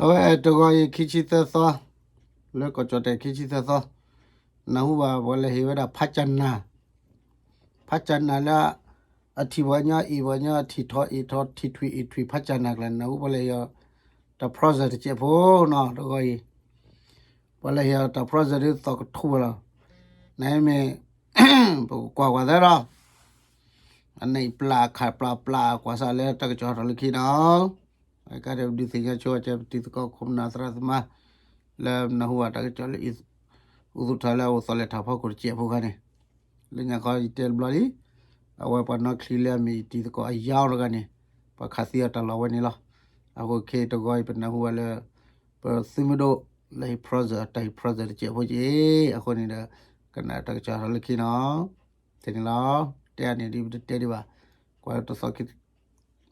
အဝဲတဂီၤအံၤ ခံဆံသၢသီ, လၢကီၢ်ကၠီၣ်တဲၣ် ခံဆံသၢသီ, နၢ်ဟူဘၣ်ပှၤလဲၤဟ့ၣ်ဝဲဒၣ်ဖးကၠနၢ်, ဖးကၠနၢ်လၢ အထံၣ်ပှၤညီအ့ၣ်ပှၤညီ အထံၣ်ထီၣ်အ့ၣ်ထီၣ် ထံၣ်ထွံၣ်အ့ၣ်ထွံၣ် ဖးကၠနၢ်ကျါ နၢ်ဟူပှၤလဲၤဟ့ၣ်အီၤ တၢ် present တစဲးဖိနီၤ တဂီၤအံၤ, ပှၤလဲၤဟ့ၣ်အီၤတၢ် present ဒ်သိးကထူဝဲလီၤ, နမ့ၢ် ပကကွၢ်ကွၢ်သၢဒီး အနံၣ်ပျၢ်ခးပျၢ်ပျၢ်ကွၢ်စးလၢတၢ်ကစီၣ်ထီၣ်လၢခံနီၤ, အကါဒဲးပဒုးသ့ၣ်ညါဆိအကဲပတံၤသကိးခိၣ်ပနၢ်သရၣ်သမါ လၢနၢ်ဟူဘၣ်တၢ်ကစီၣ်လၢ အူသူၣ်ထီၣ်လၢအအိၣ်သီလဲၤထီၣ်ဖီခိၣ်တစဲးဖိခါန့ၣ်, လၢညါခီယတဲတဘျီလံ, အဝဲပှၤနီၣ်ချံလၢအမ့ၢ်တံၤသကိးအယါတဂၤန့ၣ်, ပှၤခးသံအီၤတၢ်လီၢ်ဝဲန့ၣ်လီၤ. အဃိခဲတဂီၤအံၤ ပနၢ်ဟူဘၣ်လၢ ပသုးမုၢ်ဒိၣ် လၢဟ့ၣ် present တၢ်ဟ့ၣ် present တစဲးဖိက့ၤ, အဃိန့ၣ်ဒီး ကနၣ်တၢ်ကစီၣ်ထီၣ်လၢခံနီၤ, တန့ၣ်လီၤ, တဲအန့ၣ်ဒ်ပတတဲဒံးဘၣ်, ကွၢ်တသီခံ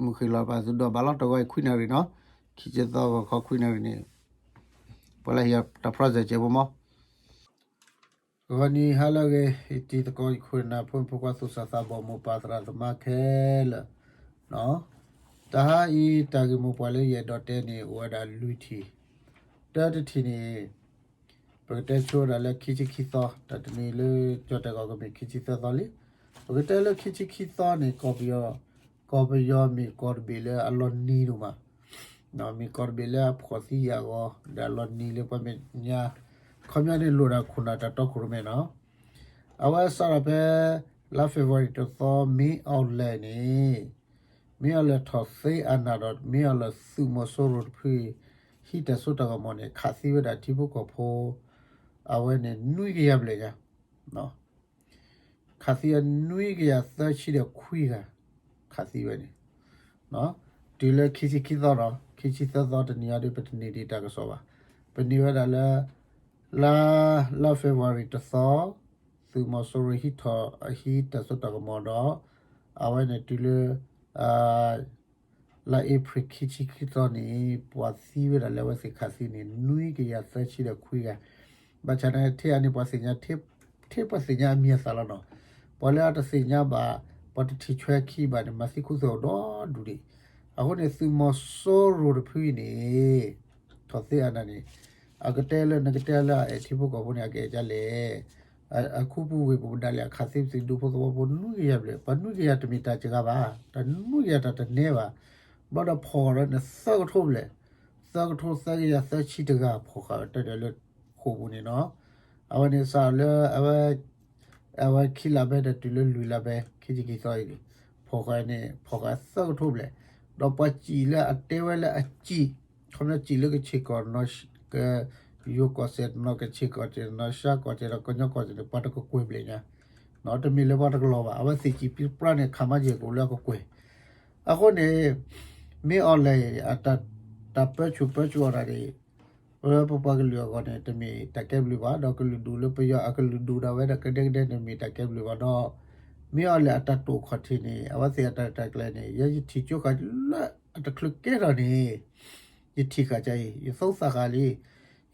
မုၢ်ဃ့ၢ်လီၤပာ်သုဒီးဘၣ်လီၤ တဂီၤအံၤခွံနၣ်ရံၣ်နီၤ, ခံဆံသီဂီၤခီခွံနၣ်ရံၣ်န့ၣ်, ပှၤလၢဟ့ၣ်တၢ် present စဲးဖိမီၤ, ဂီၤနံၤဟါလၢအဂ့ၤ, ယတံၤသကိးယခိၣ်နၢ်ဖိမုၣ်ဖိခွါ သူၣ်စၢ်သးဘီၣ်မိၢ်ပၢ်သရၣ်သမါခဲလၢာ်, တဟါအံၤတၢ်ဂ့ၢ်မိၢ်ပှၢ်လၢယအဲၣ်ဒိးတဲန့ၣ် အိၣ်ဝဲဒၣ်လွံၢ်ထံၣ်, တၢတထံၣ်န့ၣ် ပကတဲဆိဝဲဒၣ်လၢခံဆံခံသီ, တၢ်တနံၤလၢကၠီၣ်တဲၣ်ကီၢ်ကမ့ၢ်ခံဆံသၢသီလံ, ပကတဲလၢခံဆံခံသီန့ၣ် ကီၢ်ပယီၤ, ကီၢ်ပယီၤမ့ၢ်ကီၢ်တဘ့ၣ်လၢအလီၤနံၤဒိၣ်မး, မ့ၢ်ကီၢ်တဘ့ၣ်လၢအဖှီၣ်သံယာ်ဂီၤ ဒီးအလီၤနံၤလၢပှၤမဲာ်ညါ, ခီပညီန့ၣ်လိၣ်ဒီးခိၣ်နၢ်တၢ်တီခိၣ်ရိၣ်မဲနီၤ, အဝဲစးထီၣ်ဖဲ လါ February တသီ မ့ၢ်အီၣ်လဲၣ်န့ၣ် မ့ၢ်အီၣ်လဲၣ်ထီၣ်သ့အနၢ်ဒီး မ့ၢ်အီၣ်လဲၣ်သုးမီၤစိရိၤတဖုအံၤ ဟံးတၢ်စိတၢ်ကမီၤန့ၣ် ခးသံဝဲဒၣ်ထံဖိကီၢ်ဖိ အဝဲန့ၣ်နွံကယၤဘျဲၣ်ညါ, ခးသံအနွံကယၤသၢဆံဒီးခွံဂၤ, ခးသံဝဲန့ၣ်, တုၤလၢခံဆံခံသီဒီး ခံဆံသၢသီတနံၤအံၤဒီး ပတန့ၢ်ဒံးတၢ်ကစီၣ်ဘၣ်, ပန့ၢ်ဝဲဒၣ်လၢ လါ လါ February တသီ သုးမီၤစိရိၤဟံးထီၣ်အဟံးတၢ်စိတၢ်ကမီၤဒီး အဝဲန့ၣ်တုၤလၢ လါ April ခံဆံခံသီန့ၣ် ပှၤသံဝဲဒၣ်လၢအဝဲသ့ၣ်ခးသံန့ၣ် နွံကယၤသၢဆံဒီးခွံဂၤ, ဘၣ်ဆၣ်န့ၣ် ထဲအန့ၣ် ပှၤသ့ၣ်ညါ ထဲပှၤသ့ၣ်ညါအမံၤအသၣ်လီၤနီၤ, ပှၤလၢအတသ့ၣ်ညါဘၣ် ပှၤတထံၣ်ဆွဲခံဘၣ်န့ၣ် မၤသံခူသူၣ်အိၣ်ဒီဒူၣ်ဒံး, အဃိန့ၣ် သုးမီၤစိရိၤတဖုအံၤန့ၣ် ထီၣ်သ့အနၢ်န့ၣ် အကတဲလၢ နကတဲလၢအအဲၣ်ထံဖိကီၢ်ဖိန့ၣ် အကအဲၣ်ဒ်လဲၣ်, အခူပူၤဝ့ၢ်ပူၤဒၣ်လဲာ် အခးသံပသုးဒူဖိသဝီဖိနွံကယၤဘျဲၣ်, ပှၤနွံကယၤတမ့ၢ်တၢ်စှၤဘၣ်, တၢ်နွံကယၤတၢ်တနဲဘၣ်, ဘျီဒီးဖီၣ်ဃာ်ဒီးန့ၣ်သၢကထိဘျဲၣ်, သၢကထိသၢကယၤသၢဆံတဂၤဖီၣ်ဃာ်ဝဲတၢ်ဒီးလၢဃိာ်ပူၤန့ၣ်နီၤ, အဝဲန့ၣ်စးလၢ အဝဲခံလါဘဲဒီးတုၤလၢလွံၢ်လါဘဲ ခံဆံခံသီအံၤန့ၣ် ဖီၣ်ဃာ်န့ၣ် ဖီၣ်ဃာ်သၢကထိဘျဲၣ်, ဒီးပှၤစံၣ်လၢအတဲဝဲလၢအစံၣ် ခီပညီစံၣ်လၢကဆ့ၣ်ကီၢ် က ယိၤကီၢ်စဲၣ်တနီၤ ကဆ့ၣ်ကီၢ်စဲၣ်တနီၤ ရှါကီၢ်စဲၣ်ဒီးကညီကီၢ်စဲၣ်န့ၣ် ပှၤတကကွဲၢ်ဘျဲၣ်ညါ, တမ့ၢ်လၢပှၤတကလီၤဘၣ်, အဝဲသ့ၣ်စံၣ်ပြံပြါန့ၣ် ခးမါယဲၢ်ကအိၣ်လၢအကကွဲၢ်, အဃိန့ၣ် မ့ၢ်အီၣ်လဲၣ် တၢ်ပၢဆူၣ်ပၢဆူၣ်အီၤတၢ်န့ၣ် လၢပပှၤကလုာ်အဂီၢ်န့ၣ် တမ့ၢ်တၢ်ကဲဘျုးဘၣ်, ဒီးကလုာ်ဒူၣ်လၢပယီၤအကလုာ်ဒူၣ်ဒၣ်ဝဲဒၣ်ကဒဲကဒဲန့ၣ် မ့ၢ်တၢ်ကဲဘျုးဘၣ်ဒီး မ့ၢ်အီၣ်လဲၣ်အတၢ်တိာ်ခီၣ်ထံးန့ၣ် အဝဲသ့ၣ်အတၢ်ရဲၣ်တၢ်ကျဲၤန့ၣ် ယဲယထံၣ်ကၠိဃာ်လၢအတချုးကဲထီၣ်န့ၣ် ယထံၣ်ဃာ်ကါအံၤ ယသူသးဃာ်လံ,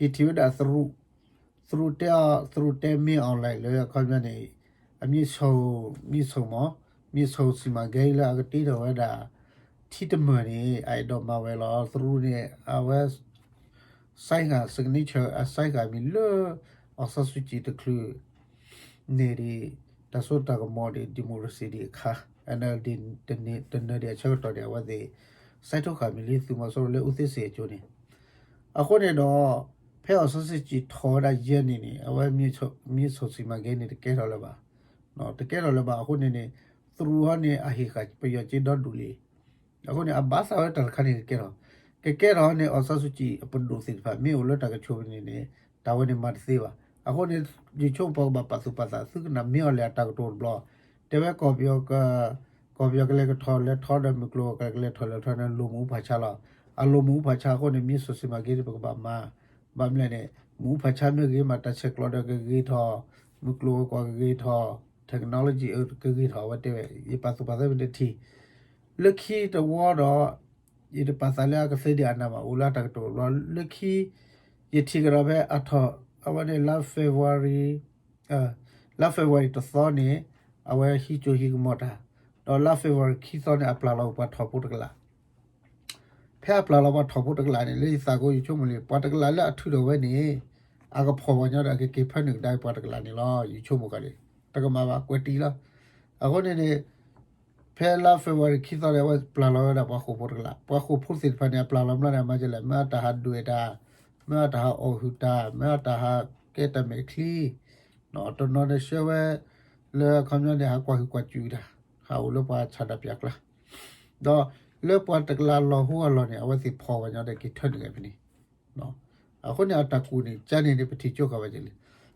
ယထံၣ်ဝဲဒၣ်သရူး, သရူးတဲအီၤ သရူးတဲမ့ၢ်အီၣ်လဲၣ်လၢအခီပညီန့ၣ် အမ့ၢ်ဆိၣ်, မ့ၢ်ဆိၣ်မး, မ့ၢ်ဆိၣ်စံၣ်မၤကဲလၢအကတ့ထီၣ်ဝဲဒၣ် ထံတမၢၢ်န့ၣ် အအဲၣ်ဒိးမၤဝဲလီၤ. သရူးန့ၣ် အဝဲ sign ဃာ် signature အ sign ဃာ်မံၤလၢ အီၣ်စီဆူၣ်စံၣ်တချုးန့ၣ်ဒံး တၢ်စိတၢ်ကမီၤဒံး democracy ဒံးအခါ NLD တနၢၤဒံးအဆၢကတီၢ်န့ၣ် အဝဲသ့ၣ် sign ထိၣ်ဃာ်မံၤလၢသုးမီၤစိရိၤလၢအူသ့စ့ၣ်အကၠိန့ၣ် အဃိန့ၣ်ဒီး ဖဲအီၣ်စီဆူၣ်စံၣ်ထီၣ်ဝဲဒၣ်ယဲၢ်နံၣ်န့ၣ် အဝဲမ့ၢ်ဆိၣ်စံၣ်မၤကဲန့ၣ် တကဲထီၣ်လၢၤဘၣ်, တကဲထီၣ်လၢၤဘၣ်. အဃိန့ၣ်န့ၣ် သရူးဟီန့ၣ် အဟ့ၣ်ဃာ်ပယီၤက့ဒီဒူၣ်လံ. အဃိန့ၣ် အဘၣ်သးဝဲတၢ်တခါန့ၣ်ကကဲထီၣ်, ကကဲထီၣ်န့ၣ် အီၣ်စီဆူၣ်စံၣ်အပဒိၣ်သ့ၣ်တဖၣ် မ့ၢ်အိၣ်လၢတၢ်ကဆိၣ်ပူၤန့ၣ်န့ၣ် တၢ်ဝဲန့ၣ်မၤတသ့ဘၣ်. အဃိန့ၣ် ယဆိကမိၣ်ပှၤကဘၣ်ပာ်သူၣ်ပာ်သး သုကနၣ်မ့ၢ်အီၣ်လဲၣ်အတၢ်ကတိၤတဘျီ, တဲဝဲကီၢ်ပယီၤ ကီၢ်ပယီၤကလဲၤကထီၣ်လဲၤထီဒီးမုၢ်ကျိၤဝဲၤကွာ်ကလဲၤထီၣ်လဲၤထီန့ၣ် လိၣ်မုၢ်အူဖးဆါလီၤ. အလိၣ်မုၢ်အူဖးဆါအဃိန့ၣ် မ့ၢ်ဆိၣ်စံၣ်မၤကဲန့ၣ် ပကဘၣ်မၤ, ဘၣ်မနုၤလဲၣ်န့ၣ် မုၢ်အူဖးဆါမ့ၢ်ဂ့ၤမး တၢ်ဆဲးကျိးဒီးကဂ့ၤထီၣ်, မုၢ်ကျိၤဝဲၤကွာ်ကဂ့ၤထီၣ်, technology ကဂ့ၤထီၣ် အဝဲတဲဝဲ ယပာ်သူၣ်ပာ်သးမ့ၢ်တထံၣ်, လၢခံတဝီဒီး ယတပာ်သးလၢအကသ့ဒံးအနၢ်ဘၣ် အိၣ်လၢအတၢ်ကတိၤတဘျီ လၢခံ ယထံၣ်ကဒီးဖဲအထီၣ် အဝဲန့ၣ် လါ February လါ February တသီန့ၣ် အဝဲဟံးကၠိဟံးကမီၤတၢ်, ဒီးလါ February ခံသီန့ၣ် အပျၢ်လီၤပှၤထီၣ်ဖိတကလး, ဖဲ ဖဲအပျၢ်လီၤပှၤထီၣ်ဖိတကလးန့ၣ် လၢယသးကိယဆိကမိၣ်လံ ပှၤတကလးလၢအထုးထီၣ်ဝဲန့ၣ် အကဖီၣ်ပှၤညီဒီး အကက့ၤဖၢနုာ်ကဒါပှၤတကလးန့ၣ်လီၤ. ယဆိကမိၣ်ကဒီး တကမၣ်ဘၣ် ကွဲးတံၢ်လီၤ. အဃိန့ၣ်န့ၣ် ဖဲလါ February ခံသီန့ၣ် အဝဲပျၢ်လီၤဝဲဒၣ်ပှၤဃိာ်ဖိတကလး, ပှၤဃိာ်ဖိသ့ၣ်တဖၣ်န့ၣ် အပျၢ်လီၤမျီးန့ၣ် အမၤဒ်လဲၣ်, မ့ၢ်အတၢ်ဟးဒွဲၣ်တၢ်, မ့ၢ်အတၢ်ဟးအီၣ်ဟုၣ်တၢ်, မ့ၢ်အတၢ်ဟးကဲတၢ်မဲာ်ချံ, တနီၤန့ၣ်ဆှၢဝဲ လၢအခီပညီန့ၣ် ဟးကွၢ်ဟုၣ်ကွၢ်စူၣ်တၢ်, ဟးအိၣ်လၢပှၤဆန္ဒပြအကျါ, ဒီးလၢပှၤတကလးလီၤဟူအလီၢ်န့ၣ် အဝဲသ့ၣ်ဖီၣ်ပှၤညီဒီး က့ၤထၢနုာ်ဖဲန့ၣ် အဃိန့ၣ် အတၢ်ကူၣ်န့ၣ် ကန့ၣ်န့ၣ် ပထံၣ်ကၠိဃာ်ဝဲက့ၤလံ.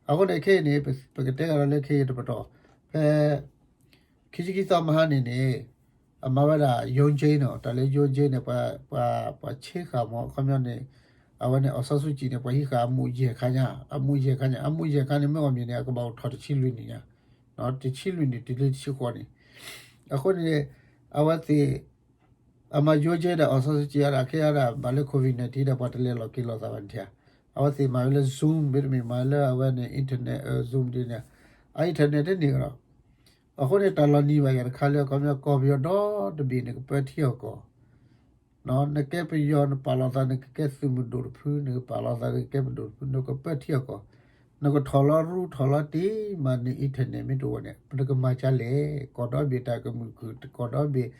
အဃိန့ၣ်ခဲအံၤန့ၣ် ပကတဲဂၤဒီးလၢခဲအံၤတပတီၢ် ဖဲ ခံဆံခံသီမဟါန့ၣ်န့ၣ် အမၤဝဲဒၣ် ရုံးချိန်း နီၤ, တၢ်လၢ ရုံးချိန်း န့ၣ် ပှၤဆ့ဃာ်မး အခီပညီန့ၣ် အဝဲန့ၣ် အောင်ဆန်းစုကြည် န့ၣ် ပှၤဟံးဃာ်အမူးယဲၢ်ခါညါ, အမူးယဲၢ်ခါညါ, အမူးယဲၢ်ခါန့ၣ် မ့ၢ်အီၣ်မ့ၢ်န့ၣ် အကဘၣ်အိၣ်ထီၣ်တဆံလွံၢ်နံၣ်ညါ, တဆံလွံၢ်နံၣ်တုၤလၢတဆံဃိးနံၣ်, အဃိန့ၣ် အဝဲသ့ၣ် အမၤ ရုံးချိန်း ဒီး အောင်ဆန်းစုကြည် အဒၣ်ခဲအံၤဒၣ် ဘၣ်လၢ COVID nineteen ဒီး ပှၤတလဲၤလီၤက့ၤလိာ်သးဘၣ်န့ၣ်ဧါ, အဝဲသ့ၣ်မၤဝဲလၢ Zoom မ့တမ့ၢ်မၤလၢအဝဲန့ၣ် internet, Zoom ဒ်န့ၣ်, အ internet တန့ၢ်ကဒီး, အဃိန့ၣ် တၢ်လီၤနံၤဘၣ်ယၤတခါလၢ အခီပညီ ကီၢ်ပယီၤဒီတဘ့ၣ်န့ၣ် ကပၢထံအီၣ်ကီၢ် နကဲပယီၤနပာ်လီၤသး နကကဲသုးမုၢ်ဒိၣ်တဖု, နကပာ်လီၤသး နကကဲပဒိၣ်တဖု နကပၢထံအီၣ်ကီၢ်, နကထီၣ်လီၤရူထီၣ်လီၤတံၢ်မး န internet မ့ၢ်တအိၣ်ဝဲန့ၣ် ပတကမၤကလဲၣ်, ကီၢ်ဒီဘ့ၣ်တၢ်ကမုာ်ခုၣ် ကီၢ်ဒီဘ့ၣ်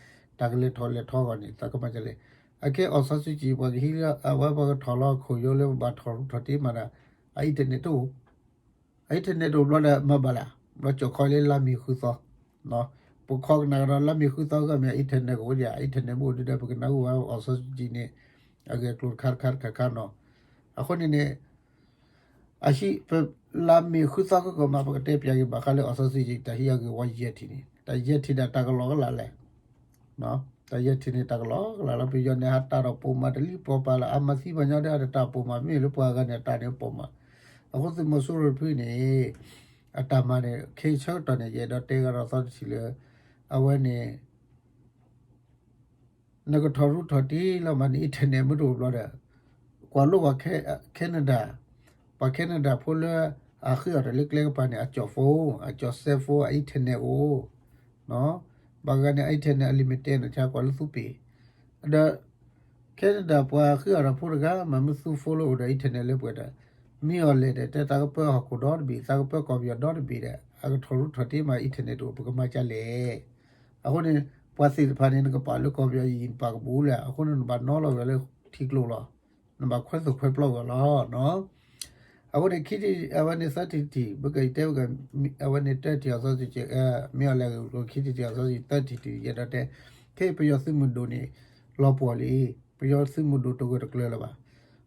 တၢ်ကလဲၤထီၣ်လဲၤထီအဂီၢ်န့ၣ် သးကမၤကလဲၣ်. အခဲအံၤ အောင်ဆန်းစုကြည် ပှၤကဟံးလၢအဝဲ ပှၤကထီၣ်လီၤခိၣ်ယိလၢပဘၣ်ထီၣ်ရူထီၣ်တံၢ်မးဒီး အ internet တအိၣ် အ internet တအိၣ်ဘျီဒီး မၤဘၣ်လဲၣ်, ဘျီကၠီၣ်ခီလၢလါမ့ၤဃုသီ, ပခီကနၣ်ကဒီးလါမ့ၤဃုသီဂီၢ်မ့ၢ် အ internet ကအိၣ်ဒံး, အ internet မ့ၢ်အိၣ်ဒံးဒီး ပကနၢ်ဟူဝဲ အောင်ဆန်းစုကြည် န့ၣ် အဂ့ၢ်အကျိၤတခါတခါတခါခါနီၤ. အဃိန့ၣ်န့ၣ် အဟံၣ် ပလါမ့ၤဃုသီကကီၢ်မး ပကတဲပၠးက့ၤဘၣ်ဃးလၢ အောင်ဆန်းစုကြည် တၢ်ဟံးအဂ့ၢ်ဝီယဲၢ်ထံၣ်န့ၣ်, တၢ်ယဲၢ်ထံၣ်ဒၣ်တၢ်ကလီကလးလဲၣ် တၢ်ယဲၢ်ထံၣ်န့ၣ် တၢ်ကလီကလးလီၤ. ပယီၤန့ၣ် ဟးတၢ်ထီၣ်ပိာ်မးတလံၣ်ပိာ်ပာ်လၢ အမၤသံပှၤညီဒၣ်တၢ်ပိာ်မး မ့ၢ်လၢပှၤဂၤန့ၣ် အတၢ်န့ၣ်ပိာ်မး. အဃိသုးမီၤစိရိၤတဖုန့ၣ် အတၢ်မၤန့ၣ် ခဲအံၤဆၢကတီၢ်န့ၣ် ယအဲၣ်ဒိးတဲဂၤဒီးသီတထံၣ်လၢ အဝဲန့ၣ် နကထီၣ်ရူထီၣ်တံၢ်လီၤမး န internet မ့ၢ်တအိၣ်ဘျီဒီး ကွၢ်လိဝဲ Canada, ပှၤ Canada ဖိလၢအဃ့အီၣ်တၢ်လၢကျဲကပၤန့ၣ် အကၠီၣ် phone, အကၠီၣ် cell phone, အ internet အိၣ် ဘၣ်ဂၤန့ၣ် အ internet unlimited န့ၣ် ဆါကွၢ်လၢသူပ့ၤ, ဒီး Canada ပှၤဃ့အီၣ်တၢ်ဖိတဂၤ မ့ၢ်မ့ၢ်သူ phone လၢအိၣ်ဒီး internet လၢပှဲၤဒီး မ့ၢ်အီၤလဲၣ်ဒီး တဲသးကပၢဟီၣ်ခိၣ်ဒီတဘ့ၣ် သးကပၢကီၢ်ပယီၤဒီတဘ့ၣ်ဒီး အကထီၣ်ရူထီၣ်တံၢ်မး internet တအိၣ် ပကမၤကလဲၣ်. အဃိန့ၣ် ပှၤသ့ၣ်တဖၣ်န့ၣ် နကပာ်လၢကီၢ်ပယီၤအံၤ နပာ်ကပူၤလၢ အဃိန့ၣ် နဘၣ်နီလီၤဝဲလၢထံကျိလီၤ, နဘၣ်ခွဲသိၣ်ခွဲပျီဝဲလီၤ. အဃိန့ၣ် ခံထံၣ် အဝဲန့ၣ်သၢထံၣ်တထံၣ် ပကတဲဝဲ အဝဲန့ၣ်တၢထံၣ် အောင်ဆန်းစုကြည်, မ့ၢ်အီၤလဲၣ်ဂ့ၢ်ကျိၤ ခံထံၣ်တထံၣ် အောင်ဆန်းစုကြည် သၢထံၣ်တထံၣ် ယအဲၣ်ဒိးတဲ, ခဲအံၤပယီၤသုးမုၢ်ဒိၣ်န့ၣ် လီၤပှီၢ်လံ, ပယီၤသုးမုၢ်ဒိၣ်တဂၢၢ်တကျၢၤလၢၤဘၣ်.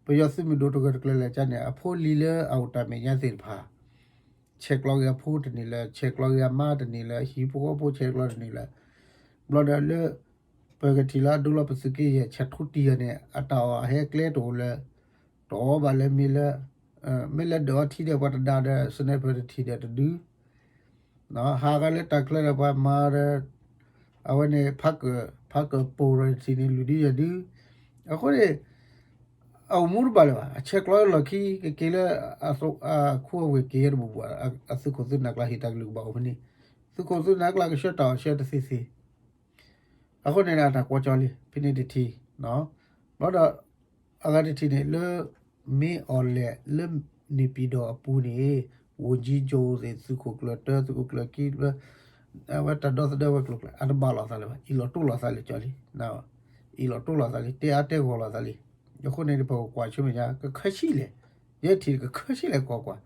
ပယီၤသုးမုၢ်ဒိၣ်တဂၢၢ်တကျၢၤလၢၤကန့ၣ် အဖိလံၤလၢအအိၣ်တၢ်မဲာ်ညါသ့ၣ်တဖၣ် ဆဲးကျိးက့ၤအဖိတန့ၢ်လၢၤ, ဆဲးကျိးက့ၤအမါတန့ၢ်လၢၤ, ဟံၣ်ဖိဃီဖိဆဲးကျိးတန့ၢ်လၢၤ, ဘျီဒီးလၢ ပကထံၣ်လၢအဒိလီၤပသုးက့ယဲၢ် ဆဲးထူတံၢ်အီၤန့ၣ် အတၢ်အီၣ်အဟဲကျဲတအိၣ်လၢၤ, တအီၣ်ဘၣ်လၢၤမ့ၢ်လၢ မ့ၢ်လၢဒၢးအီထံဒီးပှၤတဒါဒီး sniper တထံၣ်ဒီးတဒု ဟးဂၤလၢတၢ်ချၢဒီးပှၤမၤဒီး အဝဲန့ၣ် ဖးကၢၣ်ပိၢ်ရၢတထံၣ်န့ၣ် လွံၢ်ဒုယဲၢ်ဒု, အဃိန့ၣ် အအိၣ်မူတဘၣ်လၢၤဘၣ်, အဆဲးကျိးလၢလီၢ်ခံ ကက့ၤလၢ အခူအဝ့ၢ်က့ၤယဲၢ်တဘူၣ်ဘူၣ်, အသုးခိၣ်သုးနၢ်ကျါဟ့ၣ်တၢ်ကလုၢ်ကဘၣ်အိၣ်ဖဲန့ၣ်, သုးခိၣ်သုးနၢ်ကျါကဆှၢတၢ်အီၣ်ဆှၢတသ့သ့ အဃိန့ၣ် အတၢ်ကွီကၠီလံ ဖဲန့ၣ်တထံၣ်, ဘျီဒီး အဂၤတထံၣ်န့ၣ်လၢ မ့ၢ်အီၤလဲၣ်လၢ နေပြည်တော်အပူၤန့ၣ် ဝန်ကြီးချုပ်သ့ၣ် သုးခိၣ်ကျၢၢ်တၢ သုးခိၣ်ကျၢၢ်ခံ အဝဲတၢ်ဒီသဒၢဝဲၤကျိၤကျၢၢ် အတဘၣ်လိာ်သးလၢၤဘၣ်, အ့ၣ်လိာ်တိၢ်လိာ်သးလၢၤကၠီလံ, အ့ၣ်လိာ်တိၢ်လိာ်သးလံ တဲအါတဲဂီၢ်လိာ်သးလံ, အဃိန့ၣ် ပကကွၢ်ဆူမဲာ်ညါ ကခၢဆံၣ်လဲၣ်, ယဲထံၣ်ကခၢဆံၣ်လဲၣ်ကွၢ်ကွၢ်,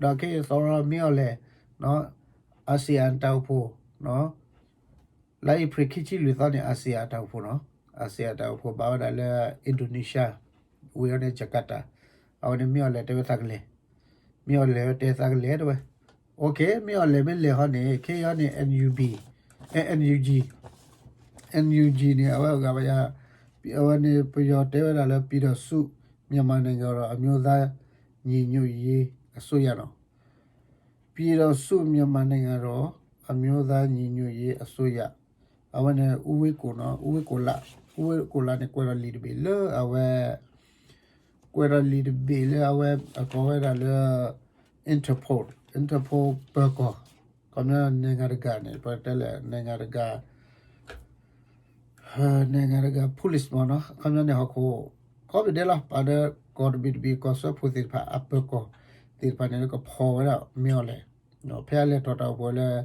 ဒီးခဲအံၤသီရီမ့ၢ်အီၤလဲၣ် ASEAN တၢ်အိၣ်ဖှိၣ် လါအ့ဖြ့ၣ်ခံဆံလွံၢ်သီန့ၣ် ASEAN တၢ်အိၣ်ဖှိၣ်နီၤ, ASEAN တၢ်အိၣ်ဖှိၣ်ဘၣ်ဝဲဒၣ်လၢ Indonesia, ဝ့ၢ်အီၤန့ၣ် Jakarta, အဝဲန့ၣ်မ့ၢ်အီၤလဲၣ်တဲဝဲသးကလဲၤ, မ့ၢ်အီၤလဲၣ်ဝဲတဲသးကလဲၤတဲဝဲ, OK မ့ၢ်အီၤလဲၣ်မ့ၢ်လဲၤဟီန့ၣ် ခဲအံၤန့ၣ် NUB, NUG, NUG န့ၣ် အဝဲအဂၤဘၣ်ယၤ, အဝဲန့ၣ်ပယီၤတဲဝဲဒၣ်လၢ ပြည်ထောင်စုမြန်မာနိုင်ငံတော်အမျိုးသားညီညွတ်ရေးအစိုးရနီၤ ပြည်ထောင်စုမြန်မာနိုင်ငံတော်အမျိုးသားညီညွတ်ရေးအစိုးရ, အဝဲန့ၣ် ဦးဝေးကိုနီၤ, ဦးဝေးကိုလ, ဦးဝေးကိုလန့ၣ် ကွဲးထီၣ်လံာ်တဘ့ၣ်လၢအဝဲ, ကွဲးထီၣ်လံာ်တဘ့ၣ်လၢအဝဲ အကိးဝဲဒၣ်လၢ Interpol, Interpol ပၢၤကီၢ်, ခီပညီ နိုင်ငံတကာ န့ၣ် ပတဲလဲၣ် နိုင်ငံတကာ နိုင်ငံတကာ police မ့ၢ်နီၤ အခီပညီန့ၣ် ဟီၣ်ခိၣ် ကိးဘ့ၣ်ဒဲးလီၤ ပာ်ဒီးကီၢ်တဘ့ၣ်တဘ့ၣ် ကီၢ်စၢဖှိၣ်သ့ၣ်တဖၣ် အပၢၤကီၢ်သ့ၣ်တဖၣ်န့ၣ် ကဖီၣ်ဝဲဒၣ်မ့ၢ်အီၤလဲၣ် ဖဲအလဲၤထီၣ်တၢ်အိၣ်ဖှိၣ်လၢ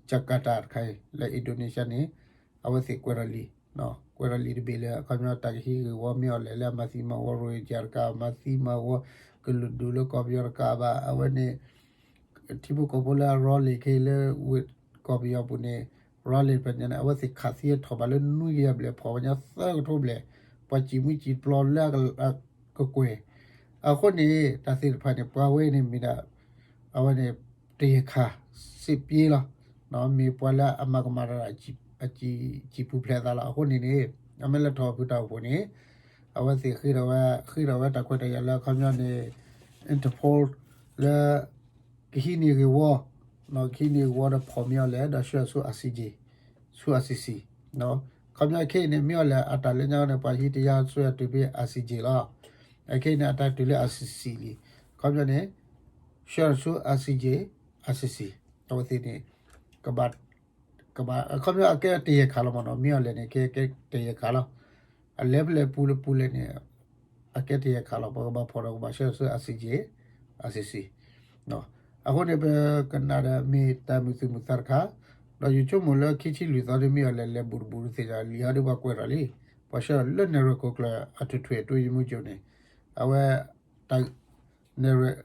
Jakarta တခါအံၤ လၢ Indonesia န့ၣ် အဝဲသ့ၣ်ကွဲးထီၣ်လံ ကွဲးထီၣ်လံတဘ့ၣ်လၢ အခီပညီတၢ်ကဟံးဂ့ၢ်ဝီမ့ၢ်အီၤလဲၣ် လၢအမၤသံမၤဝီ ရိၣ်ဟ့ၣ်ကၠၣ်တကး မၤသံမၤဝီ ကလုာ်ဒူၣ်လၢကီၢ်ပယီၤတကးဘၣ် အဝဲန့ၣ် ထံဖိကီၢ်ဖိလၢအ rally ခဲအံၤလၢ ဝ့ၢ်ကီၢ်ပယီၤပူၤန့ၣ် rally တဖၣ်ညါန့ၣ် အဝဲသ့ၣ်ခးသံထီၣ်ဘးလၢနွံကယၤဘျဲၣ် ဖီၣ်ဝဲညါသၢကထိဘျဲၣ် ပှၤစံၣ်မှံစံၣ်ပျီလၢအကကွဲၢ် အဃိန့ၣ် တၢ်သ့ၣ်တဖၣ်န့ၣ် ပှၤဝဲန့ၣ်မ့ၢ်ဒၣ် အဝဲန့ၣ် တရားခံ စစ်ပြေး လီၤ မ့ၢ်ပှၤလၢအမၤကမၣ်တၢ် အစံၣ်ပူၤဖျဲးအသးလီၤ အဃိန့ၣ်န့ၣ် အမ့ၢ်လဲၤထီၣ်ဖုတၢ်အိၣ်ဖှိၣ်န့ၣ် အဝဲသ့ၣ်ဃ့ထီၣ်ဝဲ ဃ့ထီၣ်ဝဲတၢ်ခွဲးတၢ်ယာ်လၢအခီပညီန့ၣ် Interpol လၢ ကဟံးန့ၢ်ဂ့ၢ်ဝီ ကဟံးန့ၢ်ဂ့ၢ်ဝီဒီးဖီၣ်မ့ၢ်အီၤလဲၣ် ဒီးဆှၢဆူ ICJ ဆူ ICC ခီပညီခဲအံၤန့ၣ် မ့ၢ်အီၤလဲၣ် အတၢ်လၢညါန့ၣ် ပှၤဟံး တရားစွဲ တုၤဖဲ ICJ လီၤ အခဲအံၤန့ၣ် အတၢ်တုၤလၢ ICC လံ ခီပညီန့ၣ် ဆှၢဆူ ICJ ICC အဝဲသ့ၣ်န့ၣ် ကဘၣ် ကဘၣ် အခီပညီအကဲတရားခံလီၤမ့ၢ်နီၤ မ့ၢ်အီၤလဲၣ်န့ၣ် ကဲ ကဲတရားခံလီၤ အလဲၤဖဲလဲၣ်ပူၤလဲၣ်ပူၤလဲၣ်န့ၣ် အကဲတရားခံလီၤ ပကဘၣ်ဖီၣ်ဒီးကဘၣ်ဆှၢဆှၢ ICJ ICC အဃိန့ၣ် ပကနၣ်ဒီးမ့ၢ်တၢ်မုာ်သူၣ်မုာ်သးတခါ ဒီးယဆိကမိၣ်လၢခံဆံလွံၢ်သီဒ်မ့ၢ်အီၤလဲၣ် လဲၤဘူးတဘူးတသ့ၣ်ညါ လံာ်ဟီဒ်ပှၤကွဲးထီၣ်လံ ပှၤဆှၢလၢ နဲၣ်ရွဲၣ်ခိၣ်ကျၢၢ် အထွေထွေအတွင်းရေးမှူးချုပ် န့ၣ် အဝဲ တၢ် နဲၣ်ရွဲၣ်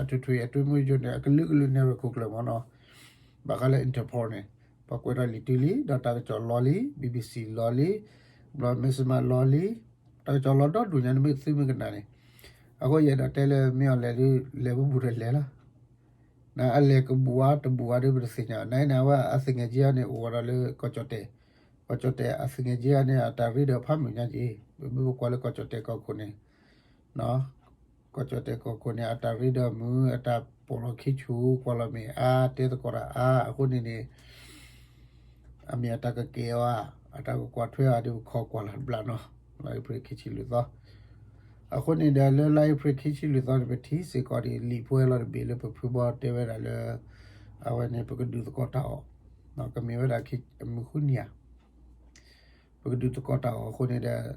အထွေထွေအတွင်းရေးမှူးချုပ် န့ၣ် အကလုာ်ကလုာ် နဲၣ်ရွဲၣ်ခိၣ်ကျၢၢ်မ့ၢ်နီၤ ဘၣ်ဃးလၢ Interpol န့ၣ် ပှၤကွဲးထီၣ်လံာ်တုၤလံ ဒီးတၢ်ကစီၣ်လီၤလံ BBC လီၤလံ ဘျီ Mizzima လီၤလံ တၢ်ကစီၣ်လီၤဒီဒူၣ်ညါန့ၣ် မ့ၢ်သုမ့ၢ်ကနၣ်န့ၣ် အဃိယအဲၣ်ဒိးတဲလၢမ့ၢ်အီၤလဲၣ်ဒ် လဲၤဘူးဘူးဒီးလဲၤလီၤ နအလဲၤကဘူးဧါတဘူးဧါဒ်ပတသ့ၣ်ညါ နအံၤန့ၣ် အဝဲအသူငယ်ချင်းန့ၣ် အိၣ်ဝဲဒၣ်လၢကီၢ်ကၠီၣ်တဲၣ် ကီၢ်ကၠီၣ်တဲၣ်အသူငယ်ချင်းန့ၣ် အတၢ်ရ့ဒီးဖးမုၢ်ညါက့ၤ ပမ့ၢ်ပကွၢ်လၢကီၢ်ကၠီၣ်တဲၣ်ကီၢ်ခိၣ်န့ၣ် ကီၢ်ကၠီၣ်တဲၣ်ကီၢ်ခိၣ်န့ၣ် အတၢ်ရ့ဒီးမုၢ် အတၢ်ပိာ်လီၤခံဆူၣ် ကွၢ်လီၤမ့ၢ်အါ တဲသကိးတၢ်အါ အဃိန့ၣ်န့ၣ် အမ့ၢ်အတၢ်ကကဲအီၤဧါ အတၢ်ကကွၢ်ထွဲအီၤဒ်ပခီကွၢ်လၢ်တဘျီနီၤ လါအ့ဖြ့ၣ်ခံဆံလွံၢ်သီ အဃိန့ၣ်ဒီး လၢလါအ့ဖြ့ၣ်ခံဆံလွံၢ်သီန့ၣ် ပထံၣ်စ့ၢ်ကီးဒ်လံာ်ပှဲၤလီၤတဘ့ၣ်လၢပဖုဘီတဲဝဲဒၣ်လၢ အဝဲန့ၣ် ပကဒုးသကိးတၢ်အီၣ် ကမ့ၢ်ဝဲဒၣ်မုၢ်ဃုနံၤဧါ ပကဒုးသကိးတၢ်အီၣ်အဃိန့ၣ်ဒီး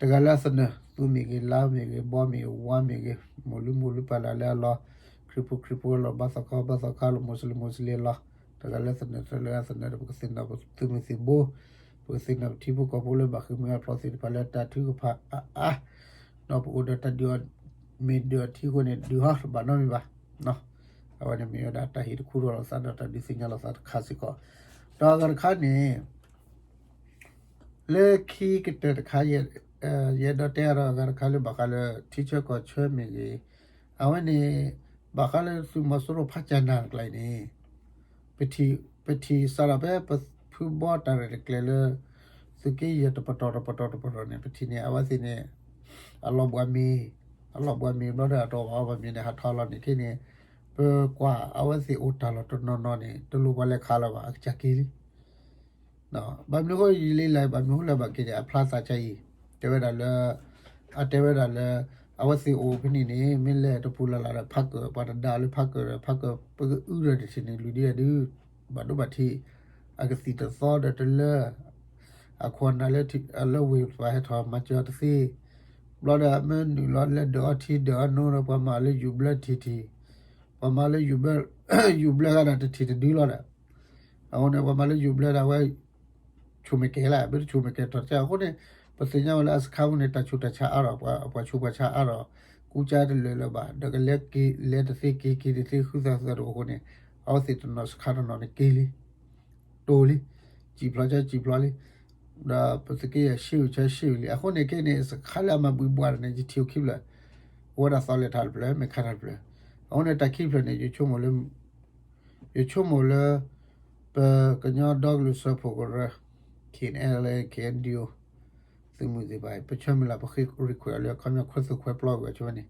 တဂၤလၢအသနၢၣ် သူမ့ၢ်ဂ့ၤ လါမ့ၢ်ဂ့ၤ ဘီမ့ၢ်ဂ့ၤ ဝါမ့ၢ်ဂ့ၤ မိၢ်လုၢ်မိၢ်လုၢ်ပၢ်လၢ်လၢအလီၢ် ခရံာ်ဖိခရံာ်ဖိလီၢ် ဘါသီခါဘါသီခါလီၢ် မိၢ်စလ့မိၢ်စလ့လီၢ် တဂၤလၢသနၢၣ် တဂၤလၢအသနၢၣ်ဒီး ပကသ့ၣ်နီၣ်ပသုးမုၢ်သံၣ်ဘိ ပကသ့ၣ်နီၣ်ပထံဖိကီၢ်ဖိလၢဘၣ်ဃ့ၢ်မှံဟးဖျိးသ့ၣ်တဖၣ်လၢတၢ်ထုကဖၣ်အါအါ ဒီးပအိၣ်ဒီးတၢ်ဒုးအီၤ မ့ၢ်ဒုးအီၤထံအဃိန့ၣ် ဒုးဟီတဘၣ်နီတမံၤဘၣ် အဝဲန့ၣ်မ့ၢ်ဝဲဒၣ်တၢ်ဟ့ၣ်တခူထီၣ်လိာ်သးဒီးတၢ်ဒုးသ့ၣ်ညါလိာ်သးတခါစ့ၢ်ကီး ဒီးအဂၤတခါန့ၣ် လၢခံကတၢၢ်တခါ ယအဲၣ်ဒိးတဲအါဒီးအဂၤတခါလၢဘၣ်ဃးလၢ ထံဆၢကီၢ်ဆၢမ့ၢ်ဂ့ၤ အဝဲန့ၣ် ဘၣ်ဃးလၢသုးမီၤစိရိၤဖးကၠၢ်နၢ်တကျါအံၤန့ၣ် ပထံၣ် ပထံၣ်စးထီၣ်ဖဲပဖုဘီတၢ်ရဲၣ်တကျဲၤလၢ သုးက့ယဲၢ်တပတီၢ်တပတီၢ်တပတီၢ်န့ၣ် ပထံၣ်န့ၣ် အဝဲသ့ၣ်န့ၣ် အလီၤဘှးမ့ၤ အလီၤဘှးမ့ၤဘျီဒီးအတအီၣ်ဘၣ်အီဘၣ်မ့ၤန့ၣ် ဟးထီၣ်လီၤန့ၣ်ခဲန့ၣ် ပကွၢ်အဝဲသ့ၣ်အိၣ်တၢ်လီၢ်တနီၤနီၤန့ၣ် တလိၣ်ပှၤလဲၤခးလၢၤဘၣ် အကစၢ်က့ၤလံ ဘၣ်မနုၤအဃိ ယလံလၢ ဘၣ်မနုၤအဃိလဲၣ်ဘၣ်က့ၤန့ၣ် အဖျါသးဆါအံၤ တဲဝဲဒၣ်လၢ အတဲဝဲဒၣ်လၢ အဝဲသ့ၣ်အိၣ်ဖဲန့ၣ်န့ၣ် မ့ၢ်လဲၤတပူၤလၢ်လၢ်ဒီး ဖးကၢၣ် ပှၤတဒါလၢဖးကၢၣ်ဒီး ဖးကၢၣ် ပကအုဒီးတထံၣ်န့ၣ် လွံၢ်ဒံအဒု ဘၣ်ဒိဘၣ်ထံး အကသံၣ်တသီဒီးတလၢ အခိၣ်အနၢ်လၢ လၢဝ့ၢ်ပှၤဟဲထီၣ်မၤစၢၤတသ့ ဘျီဒီး အမ့ၢ်နုာ်လီၤလၢဒၢးအီထံဒၢးအီနိဒီး ပှၤမၤလၢယူၤဘျၢထံၣ်ထံၣ် ပှၤမၤလၢယူၤဘျၢ ယူၤဘျၢဂၤဒီးတထံၣ်တဒုလီၤဒီး အဃိန့ၣ် ပှၤမၤလၢယူၤဘျၢဒၣ်ဝဲ ဆူၣ်မဲာ်ကဲၤလၢ မ့ၢ်တဆူၣ်မဲာ်ကဲၤထီၣ်တၢ်အဃိန့ၣ် ပသ့ၣ်ညါဝဲလၢအစခါပူၤန့ၣ် တၢ်ဆူးတၢ်ဆါအါထီၣ် ပှၤဆူးပှၤဆါအါထီၣ် ကူစါတလၢာ်လၢၤဘၣ် ဒီးကလဲၤက့ၤ လဲၤတသ့က့ၤက့ၤတသ့ ဃုသးဃုသးတအိၣ်အဃိန့ၣ် အဝဲသ့ၣ်တနီၤစခါတနီၤန့ၣ်က့ၤလံ တိၢ်လံ စံၣ်ဖျိးဆၢစံၣ်ဖျိးလံ ဒီးပသုးက့ယဲၢ်ဆ့ၣ်ဆၢဆ့ၣ်လံ အဃိန့ၣ်ခဲန့ၣ် စခါလၢအမၤဘှံးဘှီးတၢ်န့ၣ် ယထံၣ်အိၣ်ခံဖျၢၣ် အိၣ်ဝဲဒၣ်သီလဲၤထီၣ်တဖျၢၣ် မဲာ်ခါထီၣ်တဖျၢၣ် အဃိန့ၣ် တၢ်ခံဖျၢၣ်န့ၣ် ယဆိကမိၣ်လၢ ယဆိကမိၣ်လၢ ပကညီဒီကလုာ်စၢဖှိၣ်ကရၢ K N L A K N D O သုးမုၢ်သ့ၣ်တဖၣ် ပဆၢမုၢ်လၢ်ပဃ့ request အီၤလၢ အခီပညီခွဲသိၣ်ခွဲပျီကွံာ်အီၤဆိဝဲန့ၣ်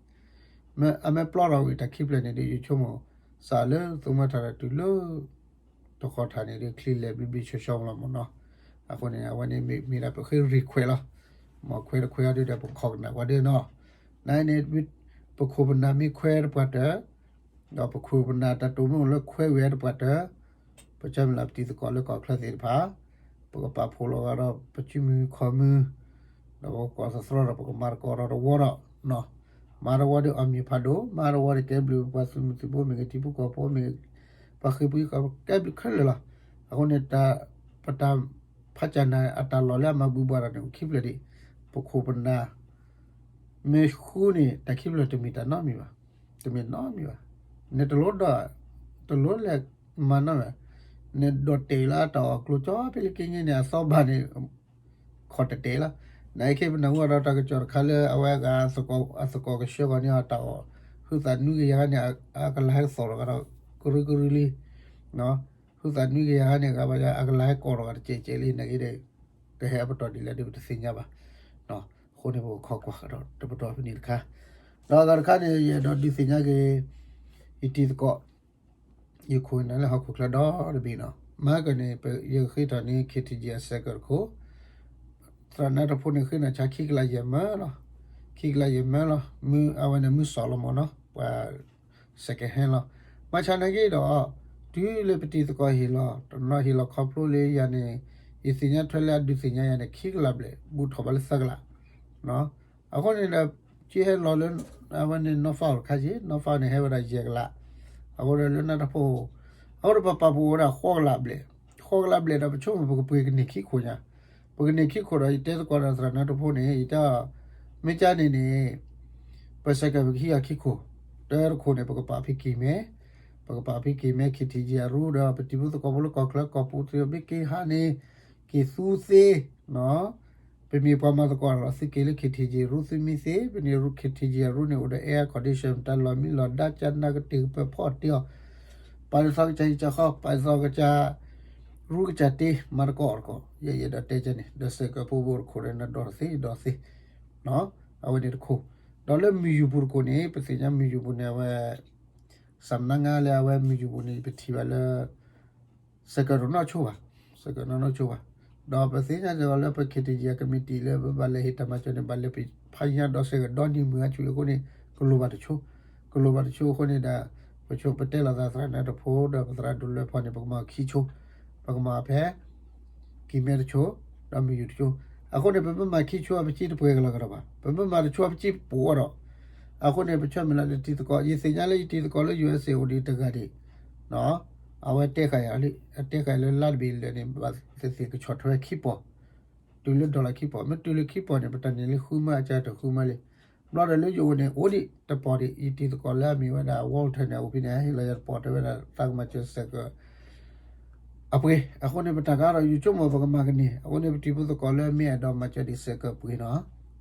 အမ့ၢ်ပျီထီၣ်ကွံာ်တၢ်ခံဖျၢၣ်န့ၣ်ဒီး ယဆိကမိၣ် စးလၢသုးမီၤထၣ်ဒီးတုၤလၢ တဃီၤထၣ်န့ၣ်ဒီး ချံလဲၤဘျ့ဘျ့ဆှီဆှီလီၤမ့ၢ်နီၤ အဃိန့ၣ် အဝဲန့ၣ်မ့ၢ်ဒၣ်ပဃ့ request လီၤ မ့ၢ်ခွဲတခွဲအီၤဒုဒီး ပခိးကနၣ်ပှၤဒ်နီၤ နန့ၣ် ပခိၣ်ပနၢ်မ့ၢ်ခွဲတပှၢ်တၢၢ် ဒီးပခိၣ်ပနၢ်တၢ်တိာ်မ့ၢ်အိၣ်လၢခွဲဝဲတပှၢ်တၢၢ် ပဆၢမုၢ်လၢ်ပတံၤသကိးလၢကီၢ်ချၢသ့ၣ်တဖၣ် ပကပာ်ဖှိၣ်လီၤဂာ်ဒီး ပစုမုၢ်ခီၣ်မုၢ်, ဒီးပကကွၢ်သတြီဒီး ပကမၤသကိးဒီးတဝီဒီး, မၤတဝီဒီးအီၣ်မ့ၤဖးဒိၣ်, မၤတဝီဒီးကဲဘျုးပပှၤသုးမုၢ်သုးဖိမ့ၢ်ဂ့ၤ ထံဖိကီၢ်ဖိမ့ၢ်ဂ့ၤ, ပှၤဃ့ၢ်ပှၤကီၢ်ကဲဘျုးခဲလၢာ်လီၤ. အဃိန့ၣ် ပတၢ်ဖးစၢ်နၤအတၢ်လီၢ်လၢအမၤဘှံးဘှီးတၢ်န့ၣ် အိၣ်ခံဖျၢၣ်ဒံး, ပခိၣ်ပနၢ် မ့ၢ်ဃုန့ၣ် တၢ်ခံဖျၢၣ်တမ့ၢ်တၢ်နီတမံၤဘၣ်, တမ့ၢ်နီတမံၤဘၣ်. နတလိၣ်ဒီး တလိၣ်လဲၤမၤနီၣ်ဘၣ်, နဒိးတဲာ်လၢအတၢ်အီၣ်ကျိၤကၠီဖဲလၢက့ၤန့ၣ် အသီဘၣ်န့ၣ် ခီၣ်တတဲာ်လီၤ. နအခဲပနၢ်ဟူဒီးတၢ်ကစီၣ်တခါလၢအဝဲအဂၤ အသကိးကဆှၢဃီၤန့ၣ်အတၢ်အီၣ်, ဟုသးနွံကယၤန့ၣ် အကလၤဟဲသီၣ်လီၤဂာ်ဒီး ကရူၢ်ကရူၢ်လံ ဟုသးနွံကယၤန့ၣ် ဂၤဘၣ်ယၤ အကလၤဟဲကီၢ်လီၤဂာ်တစဲးစဲးလံ နက့ဒီး ကဟဲအပတီၢ်ဒ်လဲၣ်ဒီး ပတသ့ၣ်ညါဘၣ်. အဃိန့ၣ်ပကခီကွၢ်ဒီးတပတီၢ်ဖဲန့ၣ်တခါ, ဒီးအဂၤတခါန့ၣ် ယအဲၣ်ဒိးဒုးသ့ၣ်ညါက့ၤ ယတံၤသကိး ယခိၣ်နၢ်လၢဟီၣ်ခိၣ်ချၢဒီတဘ့ၣ်နီၤ, မၤကန့ၣ် ယကဃ့ထီၣ်န့ၣ် KTG အစဲးကၢၣ်တခိၣ်, သရၣ်နါတဖိန့ၣ် ဃ့နၤဆါခံကလးယဲၢ်မၢလီၤ, ခံကလးယဲၢ်မၢလီၤ, အဝဲန့ၣ်မုၢ်စီၤလီၤမၢ်နီၤ, ပှၤ second hand လီၤ. မၤဆါနာ်က့ဒီး တုၤလၢပတံၤသကိးဟ့ၣ်လီၤ, တနီၤဟ့ၣ်လီၤခီဖျိလၢယၤန့ၣ်, ယသ့ၣ်ညါထွဲလၢအဒုးသ့ၣ်ညါယၤန့ၣ် ခံကလးဘျဲၣ် ဘူးထီၣ်ဘၣ်လၢသၢကလး အဃိန့ၣ်ဒီး ကဟဲလီၤလၢ အဝဲန့ၣ်နီၢ်ဖးအီၤတခါက့, နီၢ်ဖးန့ၣ်ဟဲဝဲဒၣ်ယဲၢ်ကလး, အဃိဒီးလၢနါတဖိ, အဃိဒီးပပာ်ဖှိၣ်ဝဲဒၣ်ဃိးကလးဘျဲၣ်, ဃိးကလးဘျဲၣ်ဒီးပဆိကမိၣ်ပကပှ့ၤကန့ၢ်ခံခိၣ်ညါ, ပကန့ၢ်ခံခိၣ်ဒီး ယတဲသကိးဒီးသရၣ်နါတဖိန့ၣ် ယတဲအီၤ, မ့ၢ်ကန့ၣ်န့ၣ် ပစဲးကၢၣ်ပကဟံးအီၤခံခိၣ်, တၢတခိၣ်န့ၣ် ပကပာ်ဖဲကံၢ်မဲ, ပကပာ်ဖဲကံၢ်မဲ KTG အရူဒီး ပတံၤဖိသကိးဖိလၢကီၢ်ချၢကီၢ်ပူၤသ့ၣ်မ့ၢ်က့ၤဟါန့ၣ်, က့ၤသူသ့ ပမ့ၢ်ပှၤမၤသကိးလီၤ သုက့ၤလၢ KTG ရူ သုမံသ့, ပန့ၣ်ရူ KTG အရူန့ၣ် အိၣ်ဒီး air condition တၢ်လီၢ်မံလီၢ်ဒါ ကၢ်နးကတၢၢ်ကပၢၤဖီၣ်တ့ၢ်အီၤ, ပာ်လီၤသီကစၢ်ဟံၣ်ကစၢ်ဃီ, ပာ်လီၤသီကစၢ်ရူကစၢ်တ့, မၤသကိးအီၤတကိး, ယဲယအဲၣ်ဒိးတဲကန့ၣ် ဒီးစဲးကၢၣ်ဖိဘိတခိၣ်ဒီး နဒိးတသ့ ဒိးသ့, အဝဲန့ၣ်တခိၣ်, ဒီးလၢမုၢ်ယူၢ်ပူၤတခိၣ်န့ၣ် ပသ့ၣ်ညါမုၢ်ယူၢ်ပူၤန့ၣ် အဝဲ စးနါငါလၢအဝဲမုၢ်ယူၢ်ပူၤန့ၣ် ပထံၣ်ဘၣ်လၢ စဲးကၢၣ်တနီၣ်ဆိဘၣ်, စဲးကၢၣ်တနီၣ်ဆိဘၣ်, ဒီးပသ့ၣ်ညါစ့ၢ်ကီးလၢပ KTG အကမံးတံာ်လၢပဘၣ်လဲၤဟ့ၣ်တၢ်မၤစၢၤန့ၣ် ဘၣ်လဲၤဖးညါဒီးစဲးကၢၣ်ဒီနံၤမုၢ်အါဆူၣ်အဃိန့ၣ် ကလိၣ်ဘၣ်တဆိ, ကလိၣ်ဘၣ်တဆိအဃိန့ၣ်ဒီး ပဆိပတဲလီၤသးသရၣ်နါတဖိဒီးပသရၣ်ဒိၣ်လွဲဖီန့ၣ် ပကမၤအီၤခံဆိ, ပကမၤအီၤဖဲ ကံၢ်မဲတဆိ, ဒီးမုၢ်ယူၢ်တဆိ, အဃိန့ၣ် ပမ့ၢ်မၤခံဆိအပစ့တပှဲၤကလီၤကဒီးဘၣ်, ပမ့ၢ်မၤတဆိအပစ့ပှဲၤဒီး, အဃိန့ၣ် ပဆၢမုၢ်လၢ်လၢတံၤသကိး, ယသ့ၣ်ညါလၢယတံၤသကိးလၢ USA အိၣ်ဒံးတဂၤဒံး, အဝဲတဲဃာ်ယၤလံ, အတဲဃာ်ယၤလၢလါတဘ့ၣ်လၢာ်န့ၣ် ဘၣ်သ့ၣ်သ့ၣ်ကဆီၣ်ထွဲခံပီၢ်, တုၤလၢ dollar ခံပီၢ်, မ့ၢ်တုၤလၢခံပီၢ်န့ၣ် ပတၢ်န့ၢ်လၢဃုမၢအကၢ်တဃုမၢလံ, ဘျီဒီးလၢယအိၣ်န့ၣ် အိၣ်ဒံးတပီၢ်ဒံး, ယတံၤသကိးလၢအမ့ၢ်ဝဲဒၣ် Walter န့ၣ် အိၣ်ဖဲန့ၣ် ဟ့ၣ်လီၤယၤတပီၢ်တဲဝဲဒၣ် သးကမၤစၢၤစဲးကၢၣ် အပှ့ၤ, အဃိန့ၣ် ပတၢ်ကါဒီးယဆိကမိၣ်ပကမၤကန့ၢ်, အဃိန့ၣ် ပတံၤဖိသကိးလၢမ့ၢ်အဲၣ်ဒိးမၤစၢၤဒံးစဲးကၢၣ်ပှ့ၤနီၤ,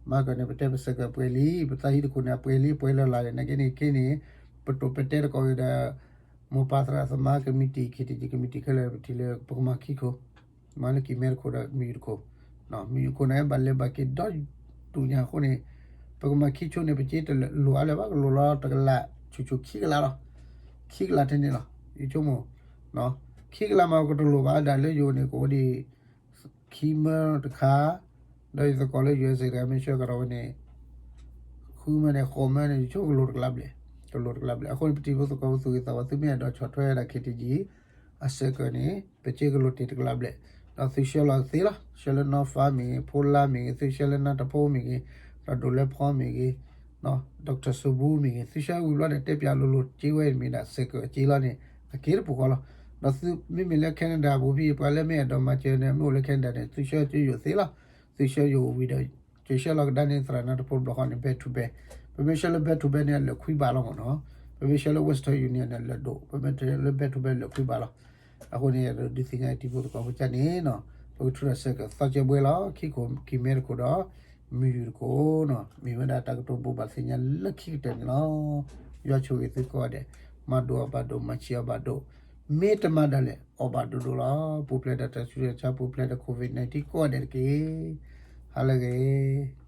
မၤကန့ၢ် ပတဲပစဲးကၢၣ်ပှဲၤလံ, ပသးဟံးတခိၣ်န့ၣ် အပှဲၤလံ ပှဲၤလၢ်လၢ်န့ၣ် နာ်က့န့ၣ် ခဲန့ၣ် ပတိၢ်ပတဲတကိးဂ့ၤဒီး မိၢ်ပၢ်သရၣ်သမါကမံးတံာ် KTG ကမံးတံာ်ခဲလၢာ် ပထံၣ်လၢပကမၤခံခိၣ်, မၤလၢကံၢ်မဲတခိၣ်ဒီးမုၢ်ယူၢ်တခိၣ်, မုၢ်ယူၢ်ခိၣ်န့ၣ် ဘၣ်လဲၤဘၣ်က့ၤဒီဒူၣ်ညါအဃိန့ၣ် ပကမၤခံဆိန့ၣ် ပစ့တလိၣ်အါလၢၤဘၣ်, ကလိၣ်လီၤတကလး ဆူၣ်ဆူၣ်ခံကလးလီၤ, ခံကလးထဲန့ၣ်လီၤ, ယဆိကမိၣ် ခံကလးမးကတလိၣ်ဘၣ်ဒၣ်လၢယိၤန့ၣ် ကအိၣ်ဒံး ခံမၢတခါ, ဒီးယသကိးလၢ USA တဂၤမ့ၢ်ဆှၢကဒီးဝဲန့ၣ် ဃုမၢန့ၣ် ဃိးမၢန့ၣ် ယဆိကမိၣ်ကလိၣ်တကလးဘျဲၣ်, ကလိၣ်တကလးဘျဲၣ်, အဃိန့ၣ် ပတံၤဖိသကိးပသူၣ်ဂ့ၤသးဝါ သုမ့ၢ်အဲၣ်ဒိးဆီၣ်ထွဲဝဲဒၣ် KTG အစဲးကၢၣ်န့ၣ် ပစ့ကလိၣ်တ့ၢ်တကလးဘျဲၣ်, ဒီးသုဆှၢလီၤသ့လီၤ, ဆှၢလၢနီၢ်ဖးမ့ၢ်ဂ့ၤ, ဖိလါမ့ၢ်ဂ့ၤ, သုဆှၢလၢနါတဖိမ့ၢ်ဂ့ၤ, ဒီးဒိၣ်လဲဖီမ့ၢ်ဂ့ၤ Doctor စဘူမ့ၢ်ဂ့ၤ, သုဆှၢဝံၤဘျီန့ၣ် တဲပၠးလိၤလိၤ စ့ဝဲမ့ၢ်ဒၣ်စဲးကၢၣ်အစ့လီၤန့ၣ် အက့တပူၤဃီလီၤ. ဒီးသုမ့မ့ၢ်လၢ Canada အပူၤဖဲ ပှၤလၢမ့ၢ်အဲၣ်ဒိးမၤစၢၤန့ၣ် မ့ၢ်အိၣ်လၢ Canada န့ၣ် သုဆှၢကၠိယိာ်သ့လီၤ. သုဆှၢယိာ်ဝံၤဒီး ကၠိဆှၢလီၤကဒါန့ၣ် သရၣ်နါတဖိတဘျီဃီန့ၣ် back to back, ပမ့ၢ်ဆှၢလၢ back to back န့ၣ် အလၢာ်ခွံဘးလီၤမ့ၢ်နီၤ. ပမ့ၢ်ဆှၢလၢ Western Union န့ၣ် အလၢာ်ဒိၣ်, ပမ့ၢ်ဆှၢလၢ back to back လၢာ်ခွံဘးလီၤ. အဃိန့ၣ် ဒုးသ့ၣ်ညါတံၤဖိသကိးဖိကန့ၣ်နီၤ, ပကထုးထီၣ်စဲးကၢၣ်သီကၠဲဘှဲလီၤ, ခံခိၣ်ကံၢ်မဲတခိၣ်ဒီး မုၢ်ယူၢ်တခိၣ်နီၤ, မ့ၢ်ဝဲဒၣ်တၢ်ကတိၤဘိးဘၣ်သ့ၣ်ညါလၢခံကတၢၢ်န့ၣ်လီၤ. ယွၤဆိၣ်ဂ့ၤသုကိးဂၤဒဲး, မၤဒိးအီၣ်ဘၣ်ဒိး, မၤဆံးအီၣ်ဘၣ်ဒိး, မ့ၢ်တမၤဒၣ်လဲာ် အီၣ်ဘၣ်ဒိဒိၣ်လီၤ. ပူၤဖျဲးဒီးတၢ်ဆူးတၢ်ဆါ, ပူၤဖျဲးဒီး COVID nineteen ကိးဂၤဒဲးတက့ၢ်. ဟါလၢအဂ့ၤ.